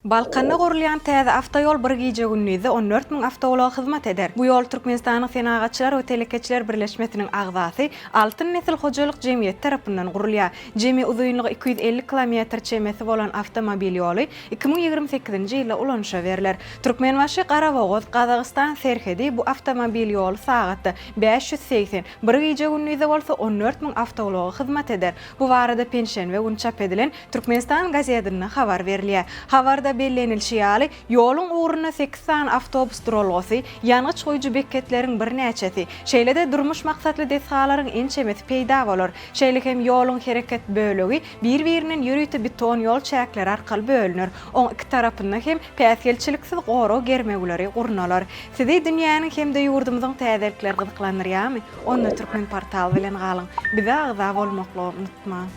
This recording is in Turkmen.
Balkanda gurulýan täze awtoýol bir gije-gündizde 14 müň awtoulaga hyzmat eder. Bu ýol Türkmenistanyň Senagatçylar we telekeçiler birleşmesiniň agzasy Altyn nesil hojalyk jemgyýeti tarapyndan gurulýar. Jemi uzynlygy 250 kilometr çemesi bolan awtomobil ýoly 2028-nji ýylda ulanyşa berler. Türkmenbaşy, Garabogaz, Gazagystan serhedi bu awtomobil ýoly sagatda 580, bir gije-gündizde bolsa 14 müň awtoulaga hyzmat eder. Bu barada penşenbe güni çap edilen Türkmenistan gazetinde habar berilýär. Habarda bellenilişi ýaly, ýoluň ugrunda sekiz sany awtobus duralgasy, ýangyç guýujy beketleriň birnäçesi, şeýle-de durmuş maksatly desgalaryň ençemesi peýda bolar. Şeýle hem ýoluň hereket bölegi bir-birinden ýörite beton ýol çäkleri arkaly bölüner. Oň iki tarapynda hem päsgelçiliksiz gorag germewleri gurnalar. Sizi dünýäniň hem-de ýurdumyzyň täzelikleri gyzyklandyrýarmy? Onda Türkmenportal bilen galyň! Bize agza bolmaklygy unutmaň!